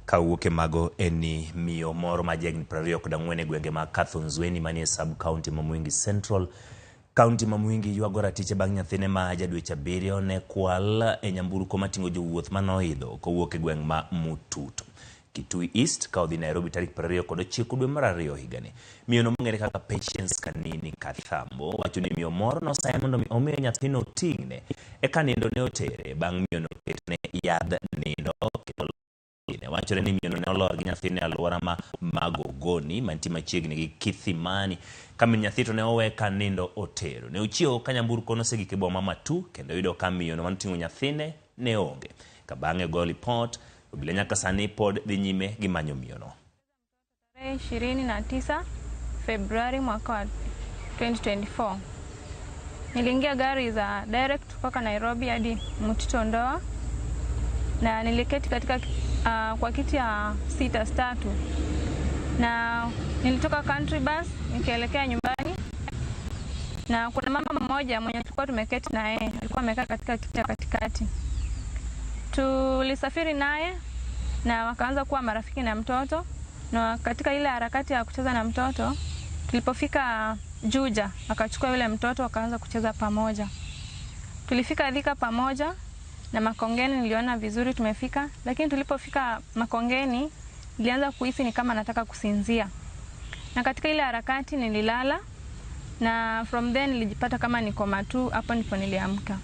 Kawuok e mago en ni miyo moro ma jahigni 24 e gwenge mag Kathonzweni manie sub county ma Mwingi Central, kaunti ma Mwingi ywago ratiche bang' nyathine ma ja dweche 7 ne kwal e nyamburko mating'o jowuoth manoidho kowuok e gweng' ma Mututu, Kitui East ka odhi Nairobi tarik 29 dwe mar ariyo higani. Miyono mong'ere kaka Patience Kanini Kathambo wacho ni miyo moro nosaye mondo mi omiye nyathino oting'ne eka nindo ne otere bang' miyono ketne yadh nindo kendo ne wachore ni miyono ne olor gi nyathine e alwora ma Magogoni mantie machiegni gi Kithimani ka min nyathi to ne owe ka nindo otero. Ne ochiewo ka nyamburko nosegik e boma Matu kendo oyudo ka miyono manoting'o nyathine ne onge. Ka bang'e ogo lipot, obila nyaka sani pod dhi nyime gi manyo miyono. Tarehe 29 Februari mwaka wa 2024. Niliingia gari za direct kutoka Nairobi hadi Mtito Ndoa na niliketi katika kwa kiti ya sita tatu, na nilitoka country bus nikielekea nyumbani, na kuna mama mmoja mwenye tulikuwa tumeketi na yeye alikuwa amekaa katika kiti ya katikati. Tulisafiri naye na wakaanza kuwa marafiki na mtoto, na katika ile harakati ya kucheza na mtoto, tulipofika Juja akachukua yule mtoto wakaanza kucheza pamoja. Tulifika Thika pamoja na Makongeni, niliona vizuri tumefika, lakini tulipofika Makongeni nilianza kuhisi ni kama nataka kusinzia, na katika ile harakati nililala, na from then nilijipata kama niko Matu. Hapo ndipo niliamka.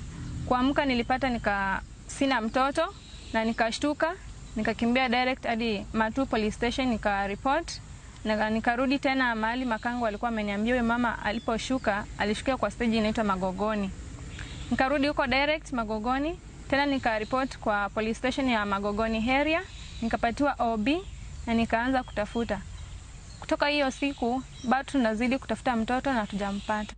Kuamka nilipata nika sina mtoto na nikashtuka, nikakimbia direct hadi Matu police station nika report, na nikarudi tena mahali makango alikuwa ameniambia huyo mama aliposhuka alishukia kwa stage inaitwa Magogoni. Nikarudi huko direct Magogoni tena nikaripoti kwa police station ya Magogoni area, nikapatiwa OB na nikaanza kutafuta. Kutoka hiyo siku bado tunazidi kutafuta mtoto na hatujampata.